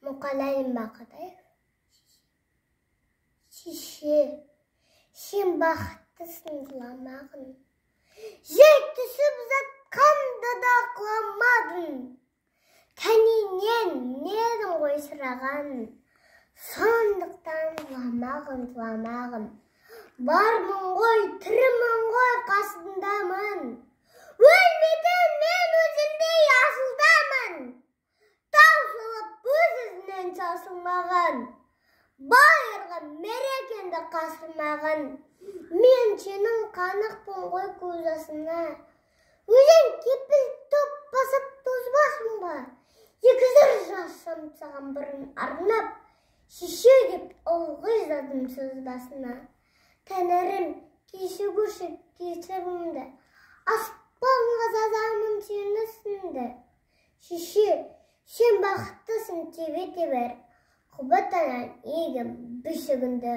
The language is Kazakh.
Мұқағали Мақатаев. Шеше, сен бақыттысың, жыламағын. Жер түсіп жатқанда да құламадың. Кәнеңнен мінедің ғой сұраған. Сондықтан жыламағын, жыламағын. Бармын ғой, тірімін ғой, қасындамын. Өлмейтін мен өзімдей асылдамын. Таусылып өз ізінен шашылмаған. Байырғы мерекеңді қасырмаған. Мен сенің қанықпын ғой көз жасыңа. Өзен кепіл топ басып тозбасын ба? Екі жыр жазсам саған бұрын арнап, шеше деп ылғи жаздым сөз басына. Тәңірім, кеше көрші кешірімді, аспанға жазамын сені сынды. Шеше, сен бақыттысың, тебете бер, құба танаң егін бесігіңді.